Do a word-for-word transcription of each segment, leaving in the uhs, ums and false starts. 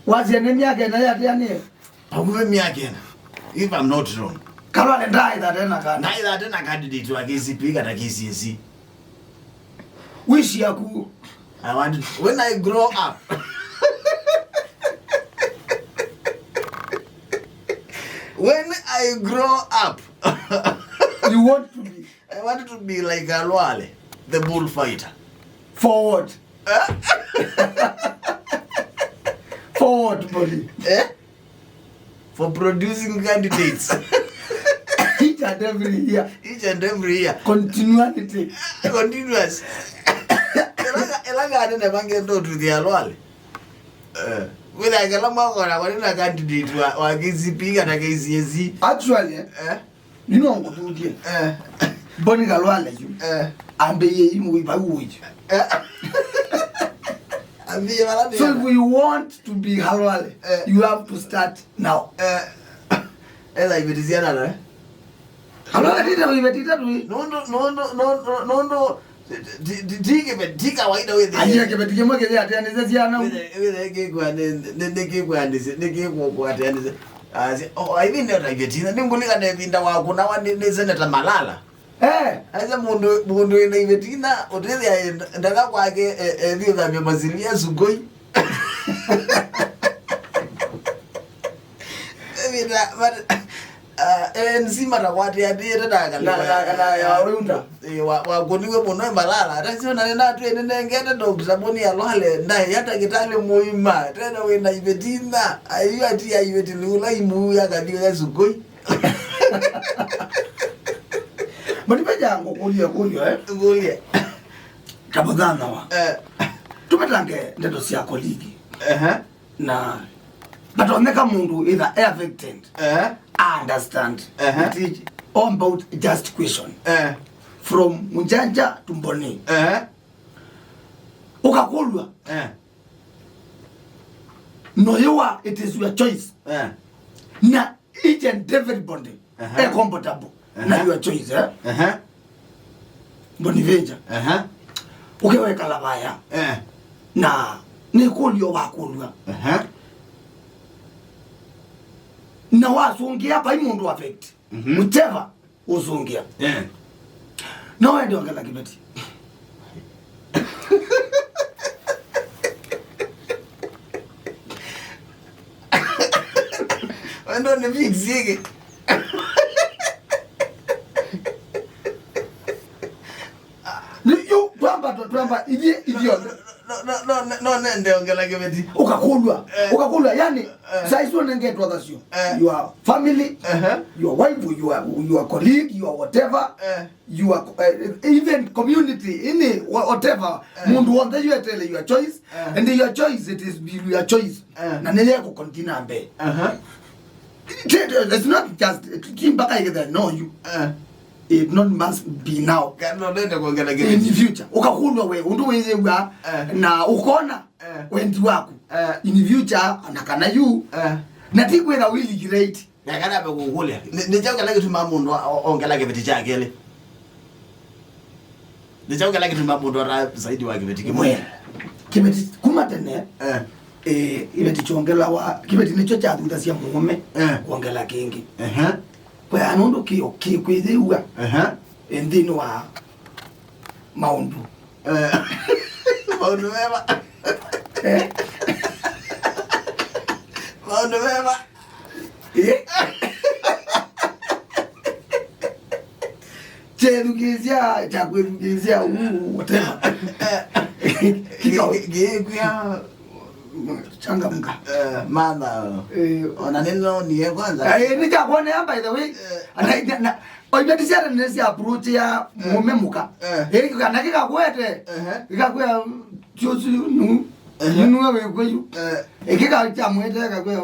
Wasya nĩ myaka ĩna yatĩanĩe. Vakuvĩ myaka ĩna, if I'm not wrong. Kalwale ndaĩtha tena candidate. Ndaĩtha tena candidate wa K C P kana K C S E. Wish yaku. I want to, when I grow up. When I grow up. You want to be. I want to be like Kalwale, the bullfighter. For what? For what, Boni? Eh? For producing candidates. Each and every year. Each and every year. Continuity. Continuous. Ĩla nĩ nĩ mangendo tuthi Kalwale. Eh. Wĩthĩa kĩla mwaka ona kwĩ na candidate wa, wa K C P kana K C S E. Actually, eh? Eh? Nino ngũthuthie. Eh. Boni Kalwale yu. Eh. Ambĩĩe imwe vau ũiyo. Eh. Ambĩĩe vala. So if we want to be Kalwale, eh, you have to start now. Eh. Ela iveti siana na. Kalwale tita iveti tatu. Nũndũ nũndũ nũndũ nũndũ ti kawaida wĩthĩa. Aia kĩveti kĩmwe kĩthĩa atĩanĩsya syana. Wĩthĩa kĩkwĩanĩsya nĩkĩkwĩanĩsya. Asi, oh, I mean, ndio tagetina. Ningulika na ĩvinda wa kũnawa nĩ, nĩ Senator Malala. Eh. Aise, mũndũ, mũndũ wĩna ivetina, ũtĩthĩa ndaka kwake, e, e, thiĩ ũthambia masilia sukoi. Ĩvinda, but, uh, A N C matakwatĩanĩte na kana, na, na, na, ya Runda. Ĩĩ, wa, wakũniwe mũno ĩ Malala. Ata sio na nĩnatwĩ nĩnengete Doctor Boni Kalwale ndaĩa ndakĩtalĩ mũima. Tena wĩna ivetina. Ayu ati ya iveti liula imu ya kathio ya sukoi. Matipeja ngũkũlye kũlyo, eh? Ngũlye. Tafadhali wa. Eh. Tumetange ndeto sya koligi. Ehe. Na vatonyeka mũndũ either e affected, eh, a understand. Eh. It is all about just question. Eh. From Munjanja to Mboni. Eh. Ũkakũlw'a. Eh. No yũa, it is your choice. Eh. Na each and everybody, eh, comfortable, eh, na your choice, eh? Eh. Bonivenja. Ehe. Ũkewekala vaya. Eh. Na nĩ kũlyo wakũlw'a. Ehe. Na wasũngĩa vai mũndũ affect. Mhm. Whichever ũsũngĩa. Eh. No wende ongela kĩveti. Wendo nĩ fix yake. Yu, twamba, twamba, ithyĩ, ithyĩ onthe. No, no, no, no, no, nende ongela kĩveti. Ũkakũlw'a. Eh. Ũkakũlw'a, yani, eh, saa isu nenge twathasyo. Eh. Your family, uh-huh, your wife, your, your colleague, your whatever, eh, your, eh, even community, ini, wha-, whatever, eh, mũndũ wonthe yu etele your choice, eh, and your choice, it is your choice. Eh. Na nĩye kũkontina mbee. Uh-huh. Ti, ti, it's not just, ti mpaka iketha no you. Eh. It not must be now. Kana nende kuongela kĩveti. In the future. Ũkakũlw'a we, ũndũ wĩyĩw'a, eh, na ũkona, eh, wendi waku. Eh. In the future, ona kana you. Eh. Na ti kwĩtha wĩligirate. Na kana pe kũkũlya. Nĩ, nĩ kyaũ kĩla kĩtumaa mũndũ o-, ongela kĩveti kya kelĩ? Nĩ kyaũ kĩla kĩtumaa mũndũ ata zaidi wa kĩveti kĩmwe? Well, kĩveti kuma tene, eh, eh, kĩveti kyongelawa, kĩveti nĩkyo kyathuthasia mũũme, eh, kwongela kĩngĩ. Ehe. Kwĩana nũndũ kĩo kĩkwĩyĩw'a, ehe, eh, nthĩnĩ wa maũndũ. Eh, maũndũ meva? Eh? Maũndũ meva? Eh? Kyethukĩĩsya, kya kwĩthukĩĩsya, uu, whatever. Kĩkwĩa changamka. Eh, mama. Eh. Ona nĩnonie kwanza. Eh, nĩkyakwonea, by the way. Eh. Ana, na, na, oibeti sya tene sya approach ya, eh, mũũme mũka. Eh. Eh, kana kĩkakwete. Ehe. Kĩkakwĩa, "Tyosu yu nu. Ehe. Yu nuwe wĩkw'e yu." Eh. Eh, kĩka kyamwete, kakwĩa,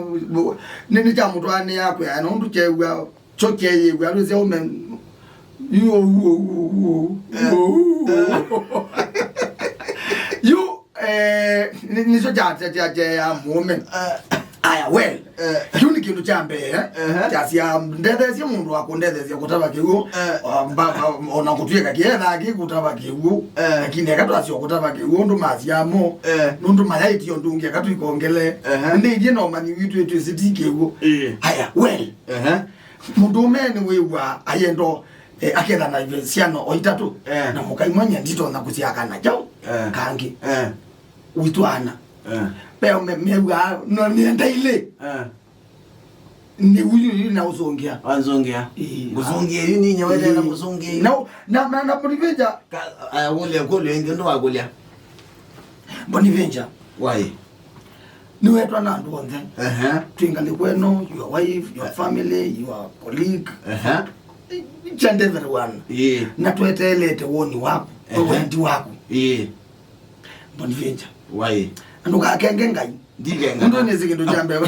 "Nĩ, nĩkyamũtwaanĩa kwĩa, na ũndũ kyew'a." Kyo kyeyĩw'a lũsya ũme. Yu, yu, yu, yu, yu. Yu, eh, nĩ, nĩsyo kya, kya, kya, kya mũũme. Eh. Aya, well. Eh. Kĩu nĩ kĩndũ kya mbee, eh? Ehe. Kyasya, ndetheesye mũndũ wa kũndetheesya kũtava kĩw'ũ. Eh. O, mba-, mba-, ona kũtw'ĩka kĩethaa kĩ kũtava kĩw'ũ. Eh. Lakini eka twasya kũtava kĩw'ũ, ũndũ masyaa mo. Eh. Nũndũ mayaĩtye ũndũ ũngĩ, eka tũikongele. Ehe. Nĩndĩithye na ũmanyi witũ ĩtwĩsĩ ti kĩw'ũ. Ĩĩ. Aya, well. Ehe. Mũndũũme nĩwĩw'aa ayendo, eh, aketha na syana o itatũ. Eh. Na mũka imwe nye nditonya kũsyaa kana kyaũ. Eh. Kangĩ. Eh. Witũ ana. Eh. Veo me-, mew'aa, no nĩenda ilĩ. Eh. Nĩ uyu yu na ũsũngĩa. Wanzũngĩa. Ĩĩ. Ngũsũngĩa yu ni nyawetela ngũsũngĩa yu. Na, na, na, na mũlivinja. Ka, aya, kũlya, kũlya ĩngĩ ndũwakũlya. Boniventure. Why? Nĩwetwa na andũ onthe. Ehe. Twĩ ngalĩko ĩno, your wife, your family, your colleague. Ehe. Each and everyone. Ĩĩ. Na tweteelete woni waku, ehe, wendi waku. Ĩĩ. Boniventure. Why? Ndũkakenge Ngai. Ndikenga. Ũndũ nĩsĩ kĩndũ kya mbee.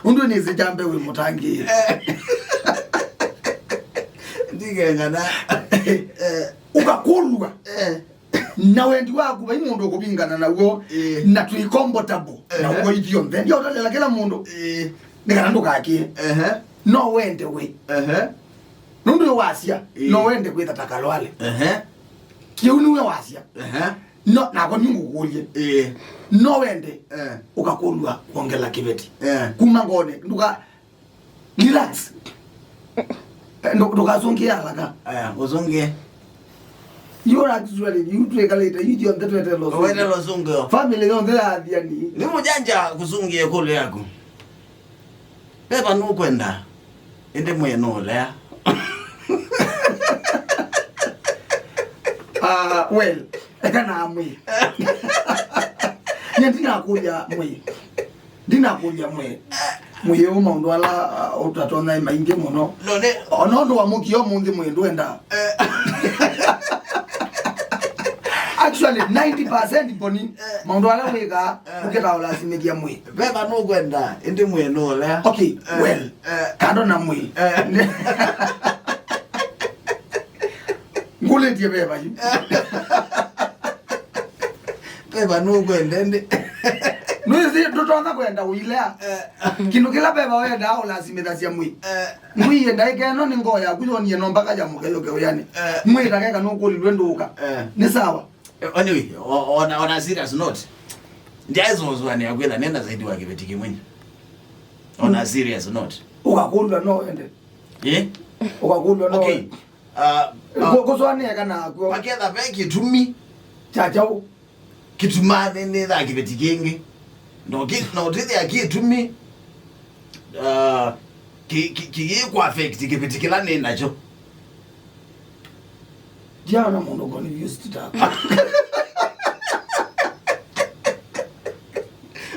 Ũndũ nĩsĩ kya mbee wĩ mũtangĩĩe. Ndikenga na. Eh. Ũkakũlw'a. Eh. Na wendi waku, vai mũndũ ũkũvingana naw'o, eh, na twĩ comfortable, eh, naw'o ithyonthe. Ndiaũtalela kĩla mũndũ. Eh. Nĩ kana ndũkakĩe. Ehe. No wende we. Ehe. Nũndũ wasya, eh, no wende kwĩtha ta Kalwale. Ehe. Kĩu nĩwe wasya. Ehe. No, nakwa nĩngũkũlye. Eh. No wende, eh, ũkakũlw'a kwongela kĩveti. Eh. Kuma ngoonĩ, ndũka-, relax. Eh, ndũ-, ndũkasũngĩe alaka. Aya, ũsũngĩe. You are actually, you twĩkalĩte, you yonthe twetela ũsũngĩo. Wetela ũsũngĩo. Family yonthe ya Athiani. Nĩ mũjanja kũsũngĩa ĩkũlũ yaku. Veva nũkwenda, ĩndĩ mwĩĩ nũũlea. Ah, well, eka na mwĩĩ. Nye ndinakũlya mwĩĩ. Ndinakũlya mwĩĩ. Mwĩĩ ũũ maũndũ ala, ah, ũtatonya nĩ maingĩ mũno. No, nĩ- Ona ũndũ wa mũkio mũnthĩ mwĩĩ ndwenda. Eh. Actually, ninety percent Boni, eh, maũndũ ala wĩkaa, eh, ũkĩtaa ũlasimĩthya mwĩĩ. Veva nũkwenda, ĩndĩ mwĩĩ nũũlea. Okay, eh, well, eh, kando na mwĩĩ. Eh. Ngũlĩtye veva yu. Veva nũkwenda, ĩndĩ. Nũĩsĩ ndũtonya kwenda ũilea. Eh. Kĩndũ kĩla veva wendaa ũlasimĩthasya mwĩĩ. Eh. Mwĩĩ ndaĩka ĩno nĩ ngoo yaku yonie no mpaka yamũke yũke wĩanĩ. Eh. Mwĩĩ ndakeka nũkũlilwe ndũũka. Eh. Nĩ sawa. Eh, anyway, o-, on, on a serious note, ndyaĩsũsũanĩa kwĩtha nenda zaidi wa kĩveti kĩmwe. On a serious note. Ũkakũlw'a no wende. Eh? Ũkakũlw'a no wende. Okay. Uh, uh, kũ-, kũsũanĩa kana kw'o. Paketha ve kĩtumi. Kya kyaũ? Kĩtumaa nĩ, nĩthaa kĩveti kĩngĩ. No kĩ-, no ũtĩthĩa kĩtumi, uh, kĩ-, kĩ-, kĩyĩkũ affect kĩveti kĩla nĩ nakyo. Ndiaona mũndũ confused ta.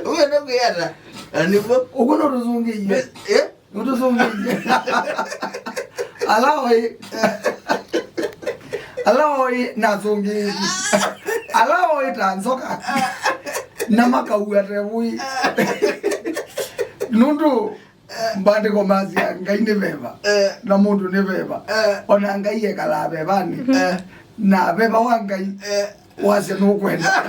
Ũguo nĩ kwĩana. Na nĩguo. Ũguo no tũsũngĩie. Eh? Nũtũsũngĩie. Ala oĩ. Ala oĩ nasũngĩie. Ala oĩ ta nzoka. Na makaua tevui. Nũndũ maandĩko masya Ngai nĩ veva. Eh. Na mũndũ nĩ veva. Eh. Ona Ngai ekalaa vevanĩ. Eh. Na veva wa Ngai. Eh. Wasya nũkwenda.